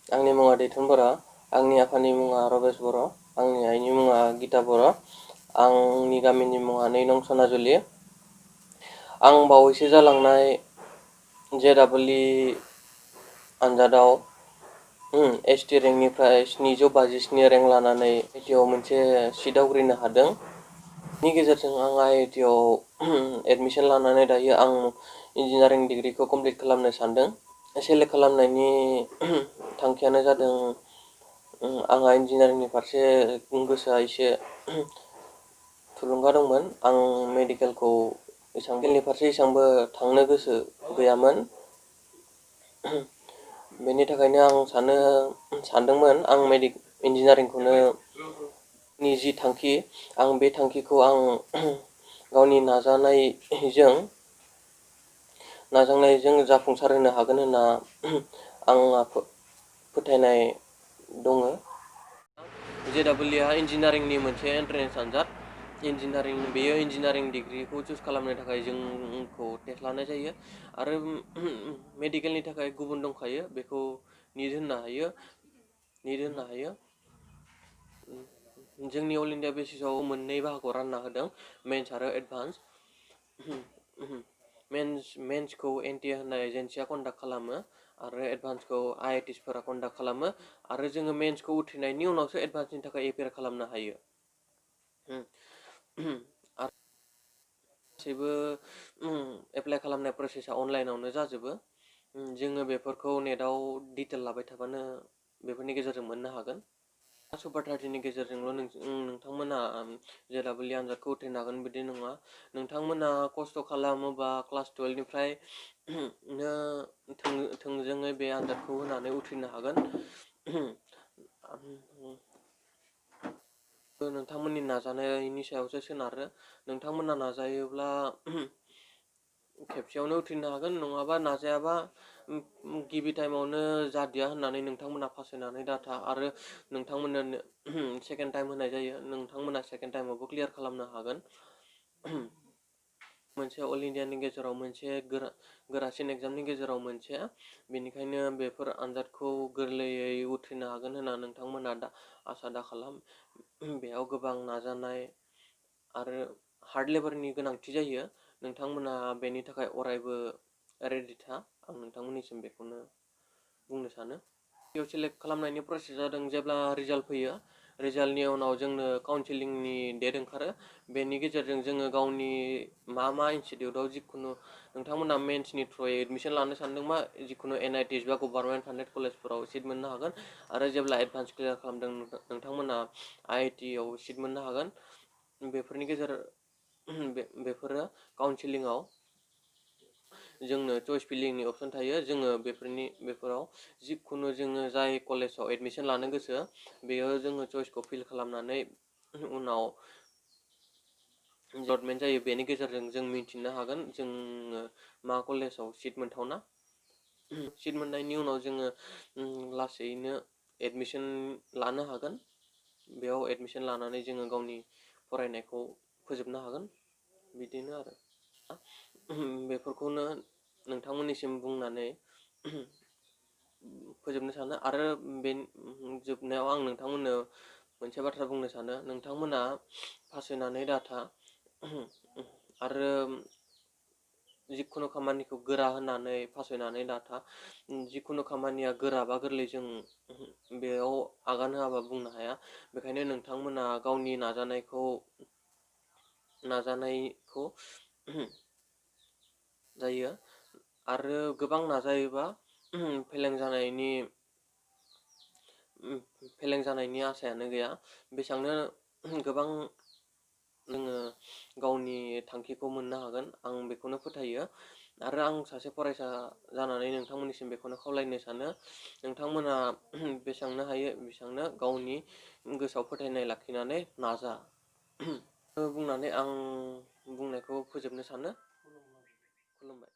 आंनि मुङा दैथुन बर', आंनि आफानि मुङा रबेस बर', आंनि आइनि मुङा गिता बर', आंनि गामिनि मुङा 2 नं सनाजुलि। आं बावैसो जालांनाय JEE आनजादाव ST रेंकनिफ्राय 757 रेंक लानानै IIT मोनसे सिट आवग्रिनो हादों। बेनि गेजेरजों आं IIT एडमिसन लानानै दायो आं इन्जिनियारिं डिग्रिखौ कमप्लिट खालामनो सानदों। सेलेक्ट खालामनायनि थांखियानो जादों आंहा इन्जिनियारिंनि फारसे गोसोआ एसे थुलुंगा दंमोन। आं मेडिकेलखौ फारसे एसेबांबो थांनो गोसो गैयामोन। बेनि थाखायनो आं सानदोंमोन आं इन्जिनियारिंखौनो नि जि थांखि आं बे थांखिखौ आं गावनि नाजानायजों जाफुंसार होनो हागोन होनना आंहा फोथायनाय दङ। JEE इन्जिनियारिंनि मोनसे एन्ट्रेन्स आनजाद। बेयो इन्जिनियारिं डिग्रिखौ चुज खालामनो थाखाय जोंखौ टेस्ट लानाय जायो आरो मेडिकेलनि थाखाय गुबुन दंखायो, बेखौ निट होननो हायो। जोंनि अल इन्डिया बेसिसाव मोननै बाहागोआव रानना होदों, मेन्स आरो एडभान्स। मेन्सखौ NTA होननाय एजेन्सिया कन्डाक्ट खालामो आरो एडभान्सखौ IITs फोरा कन्डाक्ट खालामो आरो जोङो मेन्सखौ उथ्रिनायनि उनावसो एडभान्सनि थाखाय एपियार खालामनो हायो। गासैबो एप्लाइ खालामनाय प्रसेसा अनलाइनावनो जाजोबो। जोङो बेफोरखौ नेटआव डिटेल लाबाय थाबानो बेफोरनि गेजेरजों मोननो हागोन। सुपार 30नि गेजेरजोंल' नोंथांमोना JEE आनजादखौ उथ्रिनो हागोन बिदि नङा। नोंथांमोना खस्थ' खालामोबा क्लास 12निफ्रायनो थोंजोङै बे आनजादखौ होनानै उथ्रिनो हागोन। नोंथांमोननि नाजानायनि सायावसो सोनारो। नोंथांमोना नाजायोब्ला खेबसेयावनो उथ्रिनो हागोन, नङाबा नाजायाबा गिबि टाइमावनो जादिया होननानै नोंथांमोना फासयनानै दाथा आरो नोंथांमोननो सेकेन्ड टाइम होनाय जायो। नोंथांमोना सेकेन्ड टाइमावबो क्लियार खालामनो हागोन। मोनसे अल इन्डियानि गेजेराव मोनसे गोरासिन एग्जामनि गेजेराव मोनसे, बेनिखायनो बेफोर आनजादखौ गोरलैयै उथ्रिनो हागोन होनना नोंथांमोना आसा दाखालाम। बेयाव गोबां नाजानाय आरो हार्ड लेबारनि गोनांथि जायो। नोंथांमोना बेनि थाखाय अरायबो रेडि था, आं नोंथांमोननिसिम बेखौनो बुंनो सानो। बेयाव सेलेक्ट खालामनायनि प्रसेस जादों जेब्ला रिजाल्ट फैयो, रिजाल्टनि उनाव जोंनो काउन्सिलिंनि डेट ओंखारो। बेनि गेजेरजों जोङो गावनि मा इनस्टिटिउटआव जिखुनु नोंथांमोना मेन्सनि थ्रुयै एडमिसन लानो सानदोंबा जिखुनु NITs बा गभार्नमेन्ट फान्डेड कलेजफोराव सिट मोननो हागोन आरो जेब्ला एडभान्स क्लियार खालामदों नोंथांमोना IIT आव सिट मोननो हागोन। बेफोरो काउन्सिलिंआव जोंनो चइस फिलिंनि अपसन थायो। जोङो बेफोराव जिखुनु जोङो जाय कलेजाव एडमिसन लानो गोसो बेयाव जोङो चइसखौ फिल खालामनानै उनाव एलटमेन्ट जायो। बेनि गेजेरजों जों मिन्थिनो हागोन जोङो मा कलेजाव सिट मोनथावना। सिट मोननायनि उनाव जोङो लासैनो एडमिसन लानो हागोन। बेयाव एडमिसन लानानै जोङो गावनि फरायनायखौ फोजोबनो हागोन। बिदिनो आरो बेफोरखौनो नोंथांमोननिसिम बुंनानै फोजोबनो सानो आरो बे जोबनायाव आं नोंथांमोननो मोनसे बाथ्रा बुंनो सानो, नोंथांमोना फासयनानै दाथा आरो जिखुनु खामानिखौ गोरा होननानै फासयनानै दाथा। जिखुनु खामानिया गोरा बा गोरलै जों बेयाव आगान होआबा बुंनो हाया। बेखायनो नोंथांमोना गावनि नाजानायखौ जायो आरो गोबां नाजायोबा फेलें जानायनि आसायानो गैया। बेसेबांनो गोबां नोङो गावनि थांखिखौ मोननो हागोन, आं बेखौनो फोथायो। आरो आं सासे फरायसा जानानै नोंथांमोननिसिम बेखौनो खावलायनो सानो, नोंथांमोना बेसेबांनो हायो बेसेबांनो गावनि गोसोआव फोथायनाय लाखिनानै नाजा। बुंनानै आं बुंनायखौ फोजोबनो सानो। खुलुमबाय।